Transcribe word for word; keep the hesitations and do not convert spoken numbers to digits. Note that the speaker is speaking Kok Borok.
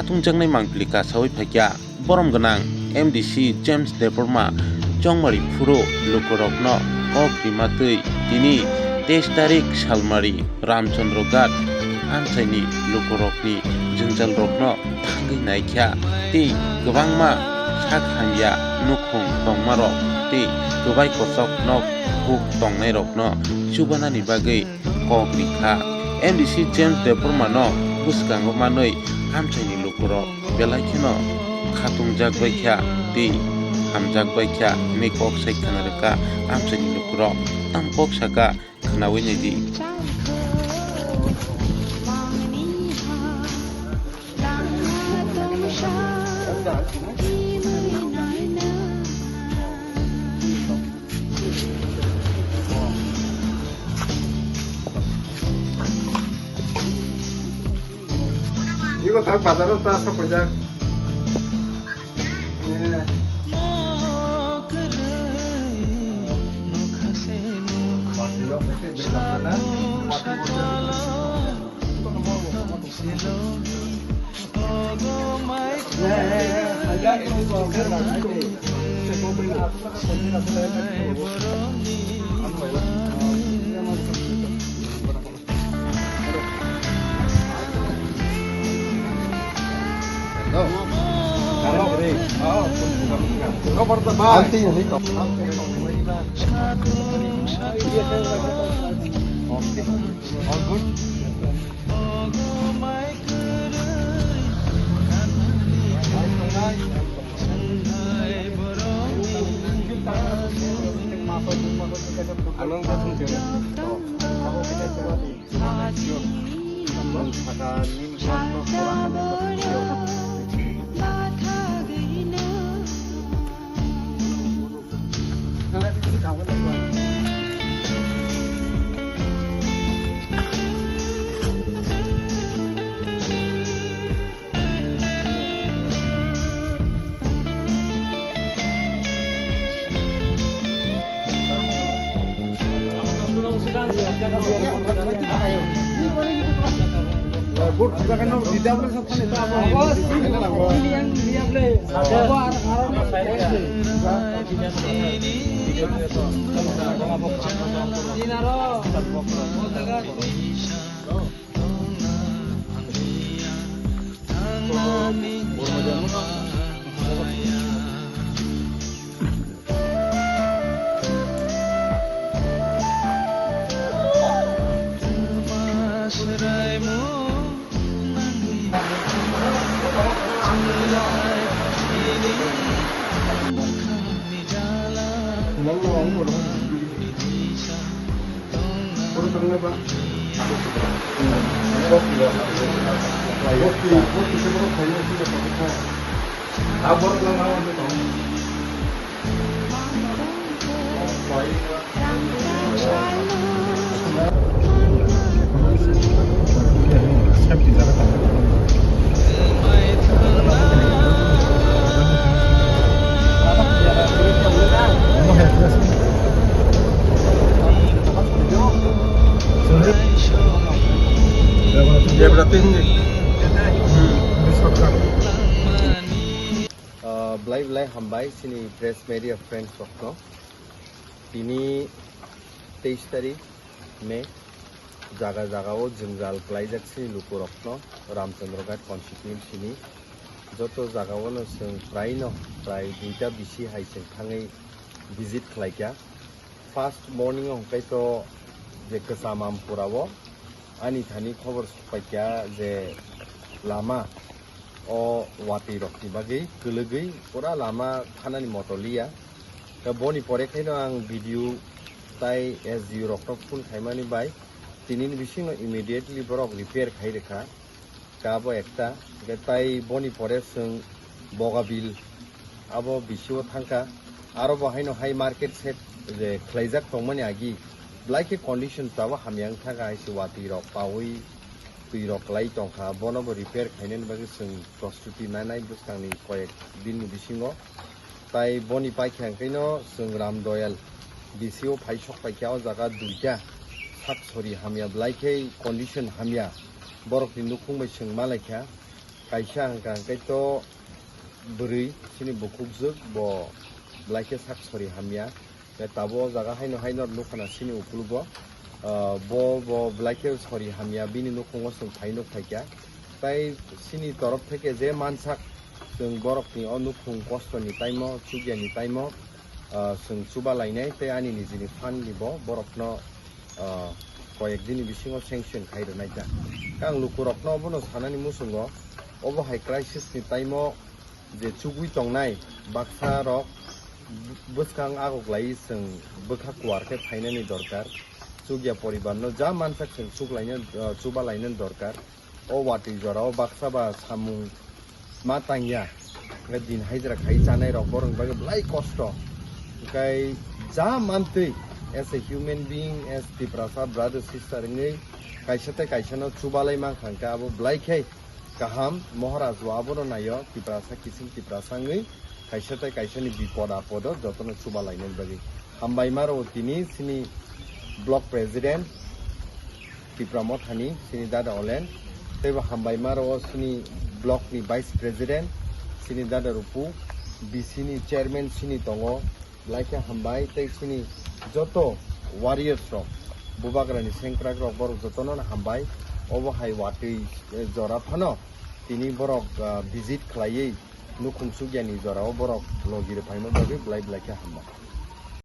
tungjaknai mangpili kasawi phaikha. Borom gwnang M D C James Debbarma chongmari phuru lukurokno kok rima twi tini teis tarik salmari Ramchandra Ghat amchaini lukurokni jwngjalrokno thangwi naikha tei kwbangma sak hamya nukhung tongmarok tei kwbai kochok nok huk tongnairokno chubanani bagwi kok rikha. M D C James Debbarmano bwskango manwi amchaini lukurok belai kheno khatungjak baikha tei hamjak baikha hinwi kok sai khna rwkha amchaini lukurok. Tamo kok saka khnawi naidi. Ibo tak bazar ta sa pojak. Ah, belai belai hambai chini press media friends rokno. Tini teis tarik May, jaga jaga o jwngjal klaijak chini lukurokno Ramchandra Ghat constituency ni joto jaga o no chwng prai no prai duita bisi hai chwng thangwi visit khlaikha. First morning o hwnkhe to je kwcham Ampura o ani thani khobor sokpaikha je lama o watwi rokni bagwi kwlwgwi pura lama thanani moto liya. Khe boni pore khaino ang B D O tai S D O rokno phone khaimani bai tinini bisingo immediately borok repair khai rwkha. Khe abo ekta, hwnkhe tai boni pore chwng Bogabil abo bisio thangkha. Aro bo haino hai market shed je khlaijak tongmani agi belai khe condition tabuk hamya wng thangkha, hai se watwi rok paui twi rok kwlai tongkha, bono bo repair khainani bagwi chwng prostuti nanai bwskangni koyek dinni bisingo. Tai boni paikha hwnkhaino chwng Ram Doyal D C o phai sok paikha, o jaga duita sak sori hamya belai khe condition hamya, borokni nukhung bai chwng malaikha. Kaisa hwnkha hwnkhe to bwrwi chini bukhukjwk bo belai khe sak sori hamya. Tei tabuk o jaga haino haino nukha na chini ukulugo, ah, bo, bo belai khe sori hamya, bini nukhungo chwng phai nuk phaikha. Tai chini torof theke je mansak chwng borokni o nukhung kostoni taimo, chukyani taimo, ah, chwng chuba lainai tei ani nijini phan ni bo borokno, ah, koyek dini bisingo sanction khai rwnai ta. Khe ang lukurokno bono sanani muchungo obo hai crisis ni taimo je chugwi tongnai baksa rok bwskang agok lai chwng bwkha kuar khe phainani dorkar. Chukya poribar no ja mansak chwng chuk laina, ah, chuba lainani dorkar. O watwi jora o baksa ba samung ma tangya, hwnkhe din haijra khai chanai rok borok ni bagwi belai kosto. Hwnkhe ja mantwi as a human being, as Tiprasa brother sister wngwi kaisa tei kaisa no chubalai mankha hwnkhe abo belai khe kaham. Maharaj bo abono naio, Tiprasa kiching Tiprasa wngwi kaisa tei kaisa ni bipod apodo jotono chuba lainani bagwi. Hambai maro tini chini block president Tipra Mothani chini dada Olen, teibo hambai maro chini block ni vice president chini dada Rupu, B C ni chairman chini tongo, belai khe hambai tei chini joto warriors rok, bubagrani sengkrak rok, borok jotono hambai. Obo hai watwi, eh, jora phano tini borok, ah, visit khlaiwi nukhung chukyani jorao borok logi rwphaima bagwi belai belai khe hambai.